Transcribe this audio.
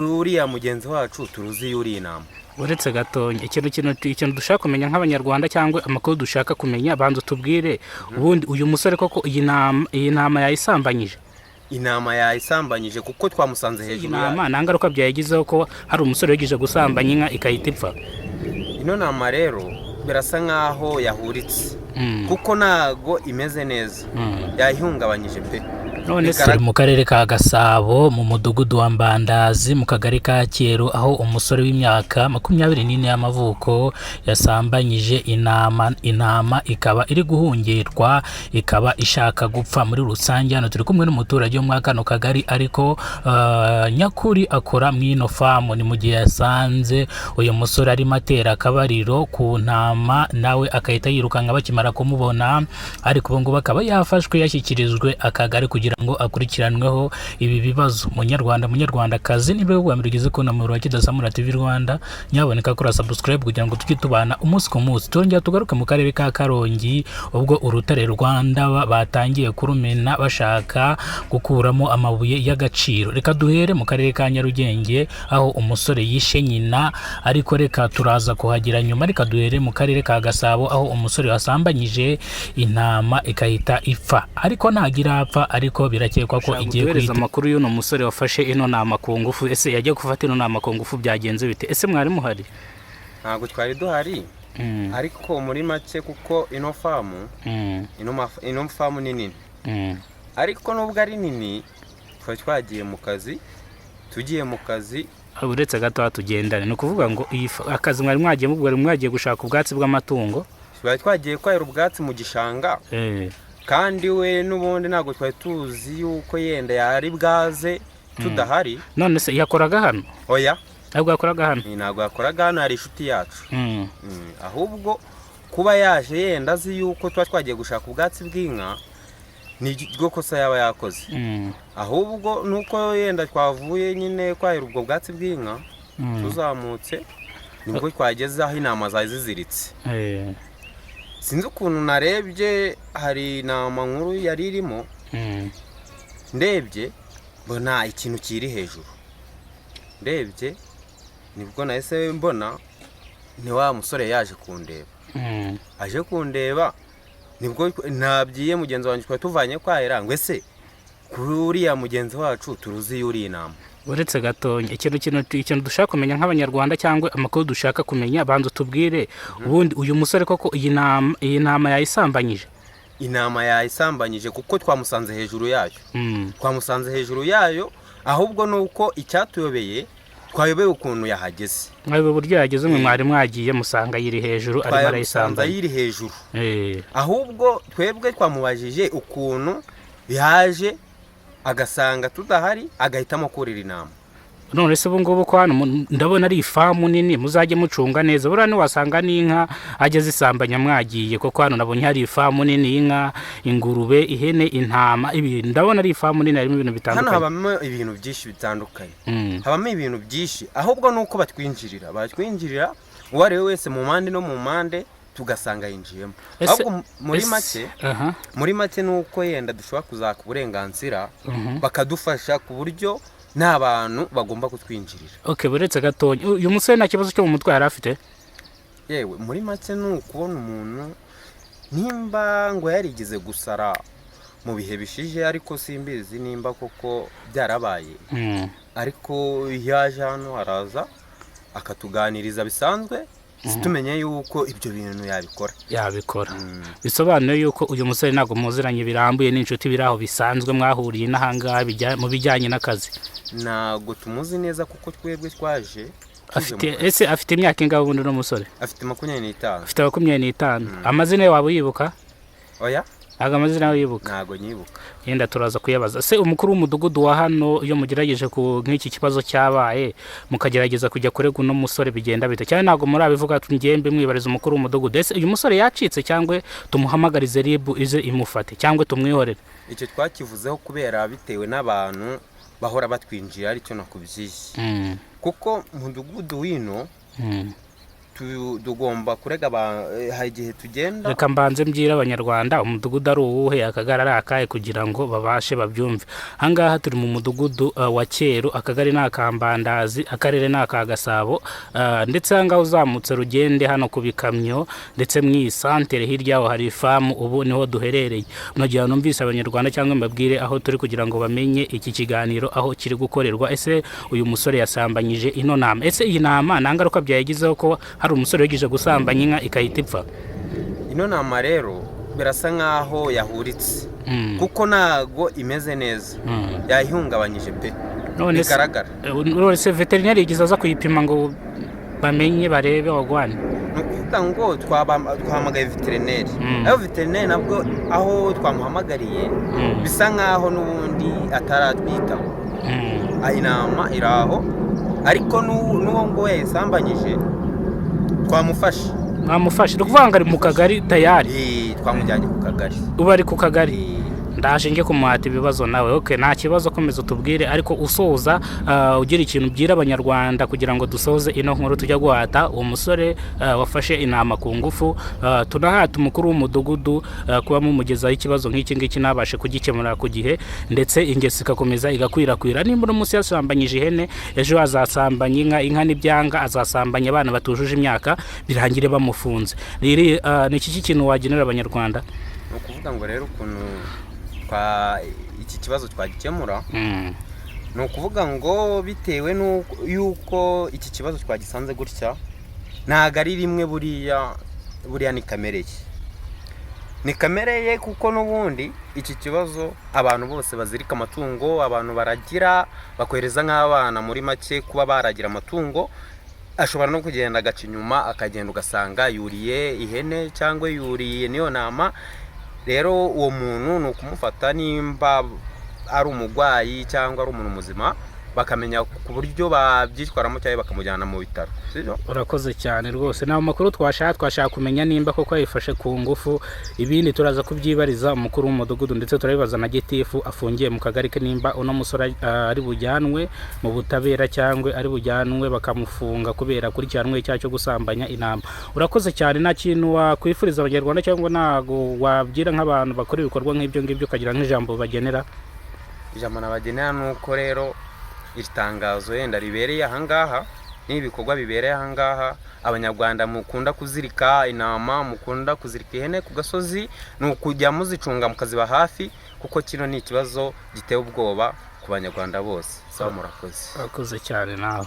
Uriya mugenzi wacu turuzi yuriye intama. Uretse gatonya, ikintu dushaka kumenya nk'Abanyarwanda cyangwa amakuru dushaka kumenya, banza utubwire ubundi uyu musore koko iyi ntama yayisambanyije? Intama yayisambanyije kuko twamusanze Iyi hejuru yayo. ntama nta ngaruka byayigizeho, ko hari umusore wigeze gusambanya inka ikahita ipfa? Ino nama rero birasa nkaho yahuritse kuko ntago imeze neza, yayihungabanyije pe. None se Turi mu karere ka Gasabo, mu mudugudu wa Mbandazi, mu kagari ka Cyeru, aho umusore w'imyaka 24 y'amavuko yasambanyije intama, intama ikaba iri guhungirwa, ikaba ishaka gupfa. Muri rusange hano turi kumwe n'umuturage wo muri kano kagari, ariko nyakuri akora mu ino famu. Ni mu gihe yasanze uyu musore arimo atera akabariro ku ntama, nawe agahita yirukanka bakimara kumubona, ariko ubu ngubu akaba yafashwe, yashyikirijwe akagari kugira ngo akurikiranweho ibi bibazo. Munyarwanda, munyarwandakazi, niba bwa mbere ugeze kubona umuyoboro wa Kidasamura TV Rwanda, nyaboneka kora subscribe kugira ngo tujye tubana umunsi ku munsi. Turongera tugaruke mu karere ka Karongi, ubwo urutare rwa Ndaba batangiye kurumena bashaka gukuramo amabuye y'agaciro. Reka duhere mu karere ka Nyarugenge, aho umusore yishe nyina, ariko reka turaza kuhagera nyuma. Reka duhere mu karere ka Gasabo, aho umusore wasambanyije intama ikahita ipfa, ariko ntabwo irapfa, ariko birakekwa ko Ushaka igiye kuduhereza guhita. amakuru y'uno musore wafashe ino nama ku ngufu? Ese yagiye gufata ino nama ku ngufu byagenze bite? Ese mwari muhari? Ntabwo twari duhari, ariko muri make kuko ino famu ino famu ni nini, ariko nubwo ari nini twari twagiye mu kazi, tugiye mu kazi. Uretse gato tugendane, ni ukuvuga ngo akazi mwari mwagiye, mwari mwagiye gushaka ubwatsi bw'amatungo? Twari twagiye kwahira ubwatsi mu gishanga, kandi we n'ubundi ntabwo twari tuzi yuko yenda yari bwaze tudahari. None se yakoraga hano? Oya. Ntabwo yakoraga hano? Ntabwo yakoraga hano, hari inshuti yacu. Ahubwo kuba yaje yenda azi yuko tuba twagiye gushaka ubwatsi bw'inka ni ryo kosa yaba yakoze. Ahubwo nuko yenda twavuye nyine kwahira ubwo bwatsi bw'inka, tuzamutse nibwo twageze aho intama zari ziziritse. Sinzi ukuntu narebye, hari intama nkuru yari irimo. Ndebye mbona ikintu kiri hejuru, ndebye nibwo nahise mbona ni wa musore yaje kundeba. Aje kundeba nibwo nabwiye mugenzi wanjye twari tuvanye kwahira ngo: "Ese kuri uriya mugenzi wacu turuzi yuriye intama?" Uretse gatonya, ikintu dushaka kumenya nk'Abanyarwanda cyangwa amakuru dushaka kumenya, banza utubwire ubundi uyu musore koko iyi ntama yayisambanyije? Intama yayisambanyije kuko twamusanze hejuru yayo. Twamusanze hejuru yayo, ahubwo ni uko icyatuyobeye, twayobeye ukuntu yahageze. Mwabe buryo yageze, mwe mwari mwagiye musanga yiri hejuru arimo Twamusanze arayisambanya? ayiri hejuru. Ahubwo twebwe twamubajije ukuntu yaje agasanga tudahari, agahitamo kurira intama. None se ubu ngubu ko hano ndabona ari ifamu nini, muzajye mucunga neza, buriya ntiwasanga n'inka ajya zisambanya mwagiye, kuko hano nabonye hari ifamu nini y'inka, ingurube, ihene, intama, ibi ndabona ari ifamu nini harimo ibintu Hano bitandukanye. habamo ibintu byinshi bitandukanye. Habamo ibintu byinshi, ahubwo ni uko batwinjirira uwo ari we wese mu mpande no mu mpande, tugasanga yinjiyemo. Ahubwo muri make, muri make ni uko yenda dushobora kuzaka uburenganzira, bakadufasha ku buryo nta bantu bagomba kutwinjirira. Okay, buretse gatonya, uyu musore nta kibazo cyo mu mutwe yari afite? Yewe, muri make ni ukubona umuntu nimba ngo yarigeze gusara mu bihe bishije, ariko simbizi nimba koko byarabaye. Ariko iyo yaje hano araza akatuganiriza bisanzwe, tumenye yuko ibyo bintu yabikora. Yabikora. Bisobanuye yuko uyu musore ntabwo muziranye birambuye, n'inshuti biri aho bisanzwe, mwahuriye n'ahangaha mu bijyanye n'akazi? Ntabwo tumuzi neza kuko twebwe twaje tuje Afite mu kazi. Ese afite imyaka ingahe ubundi uno musore? Afite 25. Afite 25. Amazina ye waba uyibuka? Oya. Ntabwo amazina ye uyibuka? Ntabwo nyibuka. Yenda turaza kuyabaza. Se umukuru w'umudugudu wa hano, iyo mugerageje ku nk'iki kibazo cyabaye, mukagerageza kujya kurega uno musore, bigenda bite? Cyane ntabwo murabivuga, ngembe mwibariza umukuru w'umudugudu. Ese uyu musore yacitse, cyangwa tumuhamagarize RIB ize imufate, cyangwa tumwihorere? Icyo twakivuzeho kubera bitewe n'abantu bahora batwinjira, aricyo nakubyiye, kuko mudugudu wino Tugomba kurega hari igihe tugenda. Reka mbanze mbwire Abanyarwanda umudugudu ari uwuhe, akagari ari akahe, kugira ngo babashe babyumve. Ahangaha turi mu mudugudu wa Cyeru, akagari ni aka Mbandazi, akarere ni aka Gasabo, ndetse ahangaha uzamutse rugende hano ku bikamyo, ndetse mu iyi santere hirya yaho hari ifamu, ubu niho duherereye. Nagira ngo numvise Abanyarwanda cyangwa mbabwire aho turi kugira ngo bamenye iki kiganiro aho kiri gukorerwa. Ese uyu musore yasambanyije ino nama? Ese iyi nama nta ngaruka byayigizeho ko hari umusore wigije gusambanya inka ikahita ipfa? Ino nama rero birasa nkaho yahuritse, kuko ntago imeze neza, yayihungabanyije pe. None se bigaragara. None se veterineri yigeze aza kuyipima ngo bamenye barebe wagwane? Ni ukuvuga ngo twahamagaye veterineri, ariko veterineri nabwo aho twamuhamagariye bisa nkaho n'ubundi ataratwitaho. Inama iri aho, ariko n'uwo nguwo yayisambanyije twamufashe. Mwamufashe? Ni ukuvuga ngo ari mu kagari tayari? Twamujyanye ku kagari. Ubu ari ku kagari. Ndaje njye kumuhata ibibazo nawe. Okay, nta kibazo, komeza utubwire, ariko usoza ugira ikintu ubwira Abanyarwanda kugira ngo dusoze ino nkuru, tujya guhata uwo musore wafashe intama ku ngufu, tunahata umukuru w'umudugudu kuba mumugezaho ikibazo nk'iki ngiki ntabashe kugikemura ku gihe, ndetse ingeso igakomeza igakwirakwira. Nimba uno munsi yasambanyije ihene, ejo azasambanya inka, inka n'ibyanga azasambanya abana batujuje imyaka, birangire bamufunze. Riri, ni iki kintu wagenera Abanyarwanda? Ni ukuvuga ngo rero ukuntu iki kibazo twagikemura, ni ukuvuga ngo bitewe y'uko iki kibazo twagisanze gutya, ntabwo ari rimwe, buriya buriya ni kamere ye, ni kamere ye, kuko n'ubundi iki kibazo abantu bose bazirika amatungo, abantu baragira bakohereza nk'abana muri make kuba baragira amatungo, ashobora no kugenda agaca inyuma, akagenda ugasanga yuriye ihene cyangwa yuriye niyo nama. Rero uwo muntu ni ukumufata, nimba ari umurwayi cyangwa ari umuntu muzima, bakamenya ku buryo babyitwaramo cyangwa bakamujyana mu bitaro, sibyo? Urakoze cyane rwose. Nta makuru twashaka kumenya nimba koko yayifashe ku ngufu. Ibindi turaza kubyibariza umukuru w'umudugudu, ndetse turabibaza na gitifu afungiye mu kagari ke, nimba uno musore ari bujyanwe mu butabera cyangwa ari bujyanwe bakamufunga kubera akurikiranwe icyaha cyo gusambanya intama. Urakoze cyane. Nta kintu wakwifuriza Abanyarwanda cyangwa ntago wabwira nk'abantu bakora ibikorwa nk'ibyo ngibyo, ukagira nk'ijambo bagenera? Ijambo nabagenera ni uko rero iri tangazo yenda ribereye ahangaha n'ibi bikorwa bibereye ahangaha, Abanyarwanda mukunda kuzirika intama, mukunda kuzirika ihene ku gasozi, ni ukujya muzicunga mukaziba hafi, kuko kino ni ikibazo giteye ubwoba ku Banyarwanda bose. Sawa, murakoze. Urakoze cyane nawe.